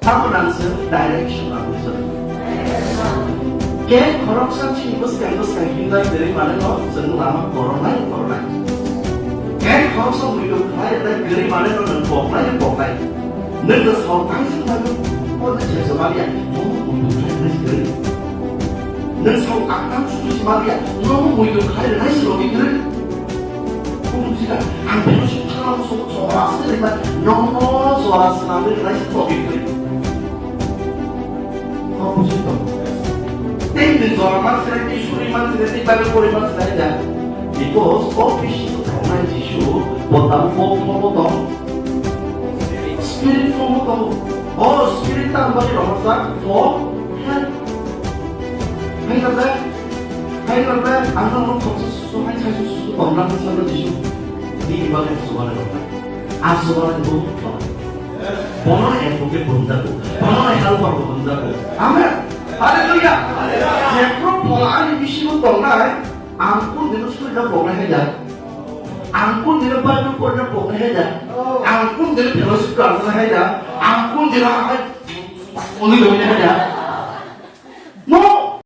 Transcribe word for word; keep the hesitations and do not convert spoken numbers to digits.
Tamo nang se direction ang se. Ke khoroksa chini bwskang bwskang himlai kwrwi mane no chwng lama koronai koronai. Ke khoroksa muitu khlai rwnai kwrwi mane no nwng poknai poknai. Nwng no sao tang se mano. O nwng se se maliya. Nono muitu khlai rwnai se kwrwi. Nwng sao aktang suri se maliya. Nono muitu khlai rwnai se logi kwrwi. Kung sida, ang bino sung thangma sung jora se rima, nono jora se nang rima se tobi kri. Kung sida. Tei ni jora man se, tei suri man se, tei Bible pori man se, ya. Because o bisi to thangma Jisu, botam form form to. Spirit form to. O spirit tang bari rama sa, form, help. Hai na ba? Hai na ba? Ang no thok Susu hai sai susu tongna salo Jisu. Ni iba ke susu wala rok. A susu wala ni bu. Bono advocate bumjago. Bono helper bumjago. Amen. Hallelujah. Jepro phola ani bisingo tongnai. Ang kun dino suida tongnai haida. Ang kun dino Bible porna tongnai haida. Ang kun dino fellowship karna haida. Ang kun dino akai oni doi haida. No,